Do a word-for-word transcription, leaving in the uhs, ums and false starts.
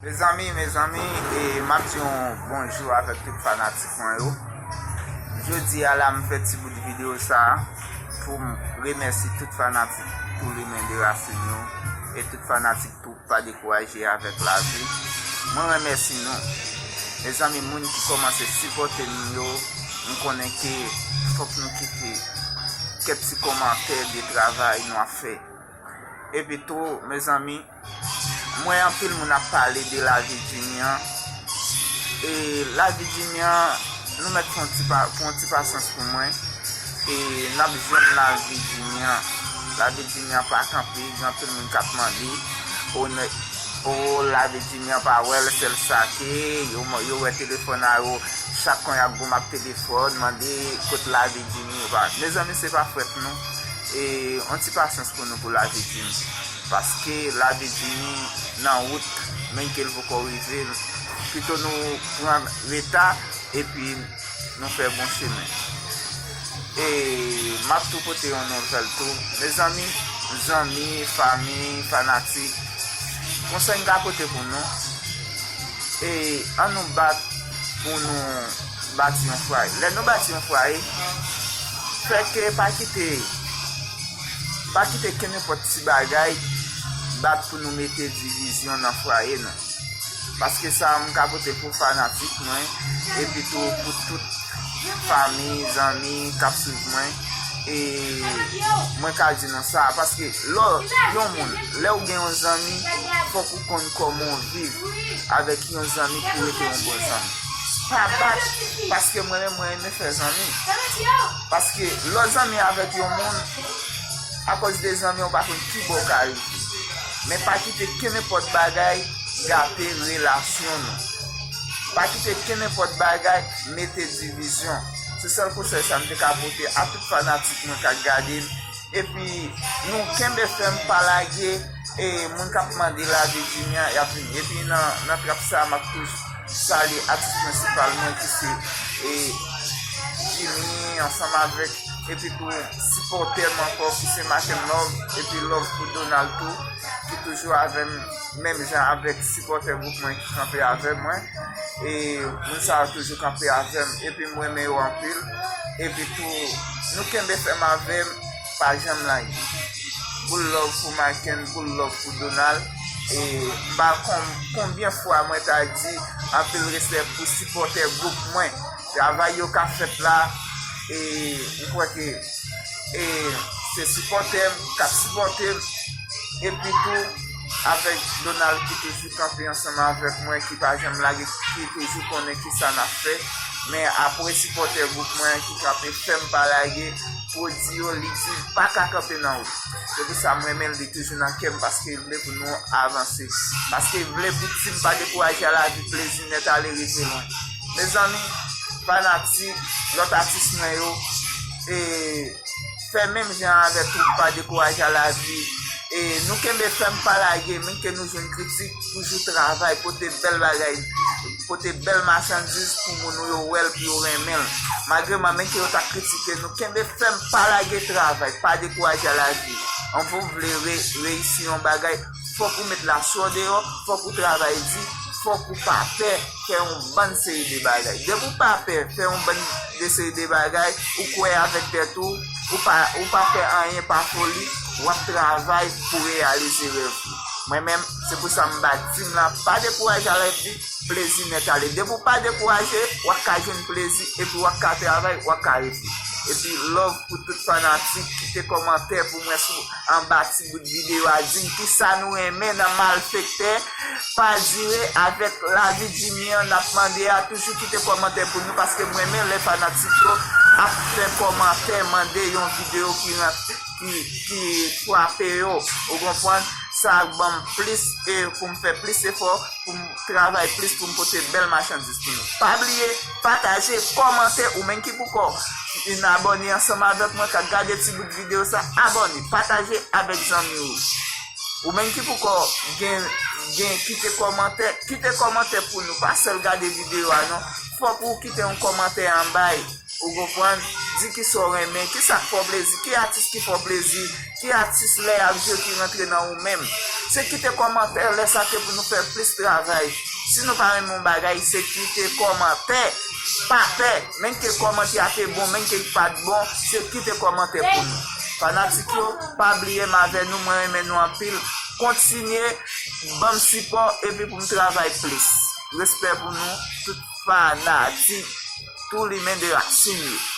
Mezanmi, mezanmi, e m ap di yon bonjou avèk tout fanatik mwen yo. Jodi a la, m fè ti bout videyo sa a pou m remèsye tout fanatik Tou Limen de Rasin yo e tout fanatik tou Pa Dekouraje avèk Lavi. Mwen remèsye nou. Mezanmi, moun ki kòmanse sipòte m yo, m konnen ke fòk nou kite kèk ti kòmantè de travay nou ap fè. Epi tou, mezanmi, m wè anpil moun ap pale de lavi Jimmy an. E lavi Jimmy an, nou mèt fè yon ti pa, fè yon ti pasyans pou mwen. E n ap jwenn lavi Jimmy an. Lavi Jimmy an pa kanpe, gen anpil moun k ap mande. O, nè, o, lavi Jimmy an pa wè l, sèl sa ke yo, yo wè telefòn a yo, chak kon y ap goumen ak telefòn, mande kot lavi Jimmy yo pa. Mezanmi, se pa frèt nou. E yon ti pasyans pou nou pou lavi Jimmy. Paske lavi Jimmy nan wout, menm ke l poko rive. Pito nou pran reta epi nou fè bon chemen. E m ap tou pote yon nouvèl tou. Mezanmi, zanmi, fanmi, fanatik, konsèy m ka pote pou nou. E ann nou bat pou nou bati yon fwaye. Lè nou bati yon fwaye, fè ke pa kite, pa kite kenenpòt ti bagay bat pou nou mete divizyon nan fwaye nou. Paske sa a m ka pote pou fanatik mwen, epi tou pou tout fanmi, zanmi k ap swiv mwen. E mwen ka di nou sa, paske lè w, yon moun, lè w gen yon zanmi, fòk ou konn kòman w viv avèk yon zanmi pou rete yon bon zanmi. Pa bat, paske mwen menm, mwen renmen fè zanmi. Paske lè w zanmi avèk yon moun, akòz de zanmi, w pa konn ki bò w ka rive. Men pa kite kenenpòt bagay gate relasyon nou. Pa kite kenenpòt bagay mete divizyon. Se sèl konsèy sa m te ka pote a tout fanatik mwen k ap gade m. Epi nou kenbe fèm, pa lage, e moun k ap mande lavi Jimmy an, y ap vini. Epi nan, nan trap sa, m ap toujou salye atis prensipal mwen ki se, e, Jimmy ansanm avèk, epi tou sipòtè m ankò ki se Maken Love, epi love pou Donald tou, ki toujou avè m, menm jan avèk sipòtè gwoup mwen ki kanpe avè mwen. E moun sa yo toujou kanpe avè m, epi m renmen yo anpil. Epi tou, nou kenbe fèm avè m, pa janm lage. Boul love pou Maken, boul love pou Donald. E m pa konn konbyen fwa mwen ta di anpil respè pou sipòtè gwoup mwen. Travay yo ka fèt la, e m kwè ke, e se sipòtè m k ap sipòte m. Epi tou, avèk Donald ki toujou kanpe ansanm avèk mwen, ki pa janm lage, ki toujou konnen kisa n ap fè. Men apre sipòtè gwoup mwen ki kanpe fè m pa lage, pwodui yo, li di l pa ka kanpe nan wout. Se pou sa m renmen l, li toujou nan kè m, paske l vle pou nou avanse. Paske l vle pou team Pa Dekouraje a Lavi, Plezi Nèt Ale rive lwen. Mezanmi, fanatik, lòt atis mwen yo, e fè menm jan avèk twoup Pa Dekouraje a Lavi. E nou kenbe fèm, pa lage, menm ke nou jwenn kritik, toujou travay, pote bèl bagay, pote bèl machandiz pou moun yo wè l, pou yo renmen l. Malgreman, menm ke yo ta kritike nou, kenbe fèm, pa lage travay, Pa Dekouraje a Lavi. Anvan w vle re-, reyisi yon bagay, fòk ou met laswè w deyò, fòk ou travay di, fòk ou pa pè fè yon bann seri de bagay. Depi w pa pè fè yon bann de seri de bagay, ou kwè avèk tèt ou, ou pa, ou pa fè anyen pa foli, w ap travay pou reyalize rèv ou. Mwen menm, se pou sa m ba team lan, pa dekouraje a Lavi, Plezi Nèt Ale. Depi w pa dekouraje, w ap ka jwenn plezi, epi w ap ka travay, w ap ka rete. Epi love pou tout fanatik, kite kòmantè pou mwen sou anba ti bout videyo a, di m kisa nou renmen nan Malfektè Pa Dire avèk Lavi Jimmy an, n ap mande a, toujou kite kòmantè pou nou, paske m renmen lè fanatik yo ap fè kòmantè, mande yon videyo ki rantre, ki, ki frape yo, ou konprann? Sa ban m plis, e pou m fè plis efò pou m travay plis pou m pote bèl machandiz pou nou. Pa bliye, pataje, kòmante, ou menm ki poko vin abòne ansanm avèk mwen k ap gade ti bout videyo sa, abòne, pataje avèk zanmi w. Ou menm ki poko gen, gen kite kòmantè, kite kòmantè pou nou, pa sèl gade videyo a non. Fòk ou kite yon kòmantè anba l. Ou konprann? Di kisa w renmen, kisa k fè w plezi, ki atis ki fè w plezi, ki atis lè y ap jwe ki rantre nan ou menm. Se kite kòmantè, lè sa ke pou nou fè plis travay. Si nou pa renmen yon bagay, se kite kòmantè. Pa pè, menm ke kòmantè a te bon, menm ke li pa t bon, se kite kòmantè pou nou. Fanatik yo, pa bliye m avè nou, mwen renmen nou anpil. Kontinye ban m sipò epi pou m travay plis. Respè pou nou, tout fanatik, tou limen de rasin yo.